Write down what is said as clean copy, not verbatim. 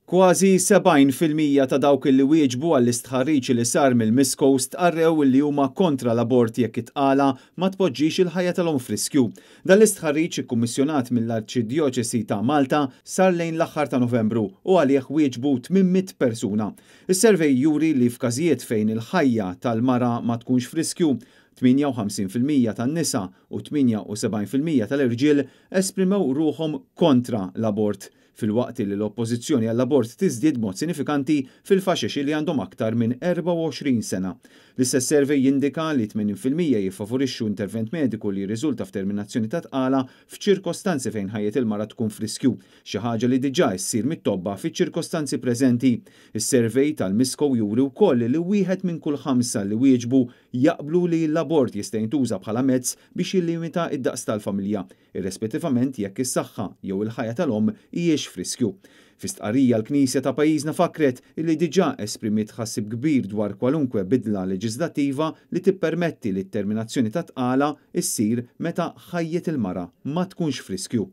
Kważi 70% ta' dawk li wieġbu għall-istħarriġ li sar mill-Misco stqarrew li huma kontra l-abort jekk it-tqala ma tpoġġix il-ħajja tal-omm f'riskju. Dan l-istħarriġ, ikkummissjonat mill-Arċidjoċesi ta' Malta, sar lejn l-aħħar ta' Novembru u għalih wieġbu 800 persuna. Is-survey juri li f'każijiet fejn il-ħajja tal-mara ma tkunx f'riskju, 58% tan-nisa u 78% tal-irġiel esprimew ruħhom kontra l-abort, filwaqt li l-oppożizzjoni għall-abort tiżdied b'mod sinifikanti fil-faxex li għandhom aktar minn 24 sena. L-istess survey jindika li 80% jiffavorixxu intervent mediku li jirriżulta f'terminazzjoni ta' tqala f'ċirkostanzi fejn ħajjet il-mara tkun f'riskju, xi ħaġa li diġà ssir mit-tobba fiċ-ċirkostanzi preżenti. Is-survey tal-Misco juri wkoll li wieħed minn kull ħamsa li wieġbu jaqblu li l-abort jista' jintuża bħala mezz biex jillimita d-daqs tal-familja, irrispettivament jekk is-saħħa jew il-ħajja tal-omm hijiex f'riskju. Fi stqarrija, l-Knisja ta' pajjiżna fakret illi diġà esprimiet tħassib kbir dwar kwalunkwe bidla leġislattiva li tippermetti li t-terminazzjoni ta' tqala ssir meta ħajjet il-mara ma tkunx f'riskju.